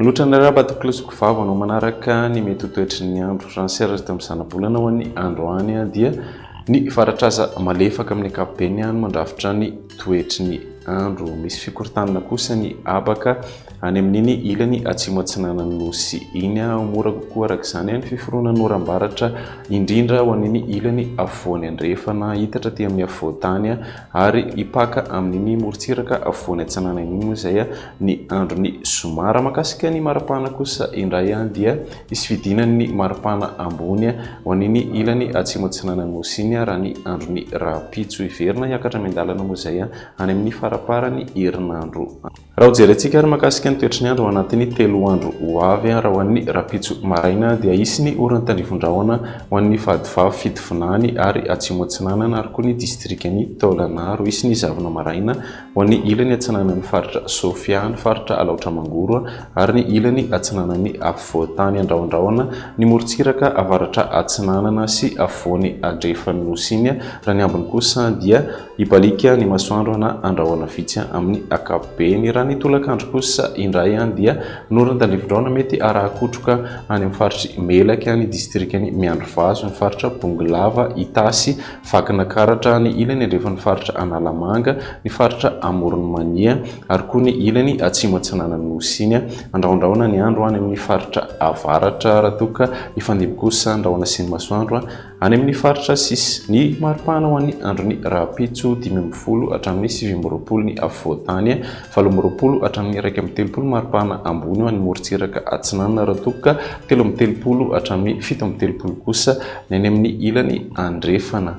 Manolotra ny arahaba tompoko lahy sy vavy anao manaraka ny mety ho toetry ny andro. Raha ny seratra eto amin'ny zanabolana ho an'ny androany dia ny varatraza malefaka amin'ny ankapobeny no mandrafitra ny toetry ny andro. Misy fikorontanana kosa ny habaka any amin'iny ilany atsimo atsinanan'ny nosy iny. Ho mora kokoa araka izany ny fiforonan'ny oram-baratra indrindra ho an'iny ilany afovoany andrefana, hitatra aty amin'ny afovoan-tany ary hipaka amin'iny morontsiraka afovoany atsinanana iny moa izay ny andron'ny zoma. Raha mahakasika ny maripana kosa indray dia hisy fidinan'ny maripana ambony ho an'iny ilany atsimo atsinanan'ny nosy iny raha ny andron'ny rahampitso. Hiverina hiakatra miandalana moa izay any amin'ny faramparan'ny herinandro. Raha hojerentsika ary mahakasika ny toetry ny andro ao anatin'ny telo andro ho avy, raha ho an'ny rahampitso maraina dia hisy ny orana tandrifin-drahona ho an'ny Fadivavy, Fitovinany ary Atsimo Atsinanana ary koa ny distrikan'i Taolagnaro. Hisy ny zavona maraina ho an'ny ilany atsinanan'ny faritra Sofia, ny faritra Alaotra Mangoro ary ny ilany atsinanan'ny afovoan-tany. Andrahondrahona ny morontsiraka avaratra atsinanana sy afovoany andrefan'ny Nosy iny. Raha ny ambiny kosa dia Hibaliaka ny masoandro na andrahona vitsy amin'ny ankapobeny. Raha ny tolakandro kosa indray dia noran-tandrifindrahona mety araha-kotroka any amin'ny faritr'i Melaky, ny distrikan'i Miandrivazo, ny faritra Bongolava, Itasy, Vakinakaratra, ny ilany andrefan'ny faritra Analamanga, ny faritra Amoron'i Mania ary koa ny ilany atsimo atsinanan'ny Nosy iny. Andrahondrahona ny andro any amin'ny faritra avaratra raha toa ka hifandimby kosa ny rahona sy ny masoandro. Any amin'ny faritra sisa, ny maripana ho an'ny andron'ny rahampitso 15 hatramin'ny 29 ny afovoan-tany, 28 hatramin'ny 31 maripana ambony ho an'ny morontsiraka atsinanana raha toa ka 33 hatramin'ny 37 kosa ny any amin'ny ilany andrefana.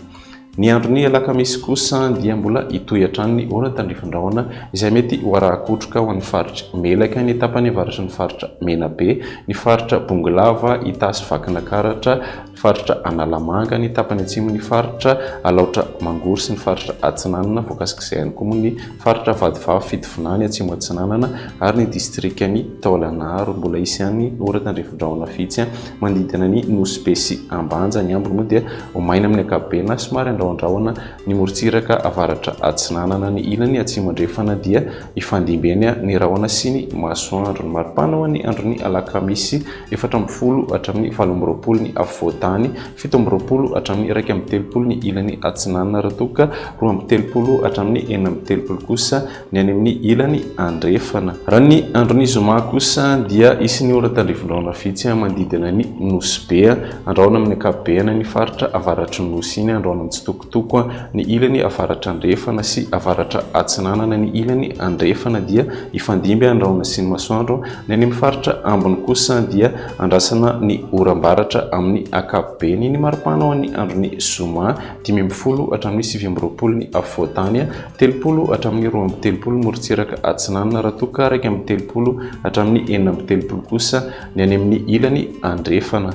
Ny andron'ny alakamisy kosa dia mbola hitohy hatrany ny orana tandrifin-drahona izay mety ho araha-kotroka ho an'ny faritr'i Melaky, ny tapany avaratry ny faritra Menabe, ny faritra Bongolava, Itasy Vakinakaratra, faritra Analamanga, ny tapany atsimon'ny faritra Alaotra Mangoro sy ny faritra Atsinanana, voakasik'izay ihany koa moa ny faritra Vadivavy, Fitovinany, Atsimo Atsinanana ary ny distrikan'i Taolagnaro. Mbola hisy ihany ny ora tandrifin-drahona vitsy manodidina ny Nosy Be sy Ambanja. Ny ambiny moa dia ho maina amin'ny ankapobeny na somary andrahondrahona ny morontsiraka avaratra atsinanana. Ny ilany atsimo andrefana dia hifandimby eny ny rahona sy ny masoandro. Ny maripana ho an'ny andron'ny alakamisy 14 hatramin'ny 28 ny afovoan-tany, 27 hatramin'ny 31 ny ilany atsinanana raha toa ka 32 hatramin'ny 36 kosa ny any amin'ny ilany andrefana. Raha ny andron'ny zoma kosa dia hisy ny ora tandrifindrahona vitsy manodidina ny Nosy Be, andrahona amin'ny ankapobeny ny faritra avaratry ny Nosy iny, andrahona mitsitokotoko ny ilany avaratra andrefana sy avaratra atsinanana, ny ilany andrefana dia hifandimby ny rahona sy ny masoandro, ny any amin'ny faritra ambiny kosa dia andrasana ny oram-baratra amin'ny ankapobeny. Ny maripana ho an'ny andron'ny zoma, 15 hatramin'ny 29 ny afovoan-tany, 30 hatramin'ny 32 morontsiraka atsinanana raha toa ka 31 hatramin'ny 36 kosa ny any amin'ny ilany andrefana.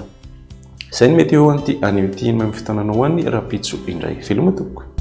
Izay no mety eo an'ity anio ity. Ny fotoananao ho an'ny rahampitso indray. Veloma tompoko.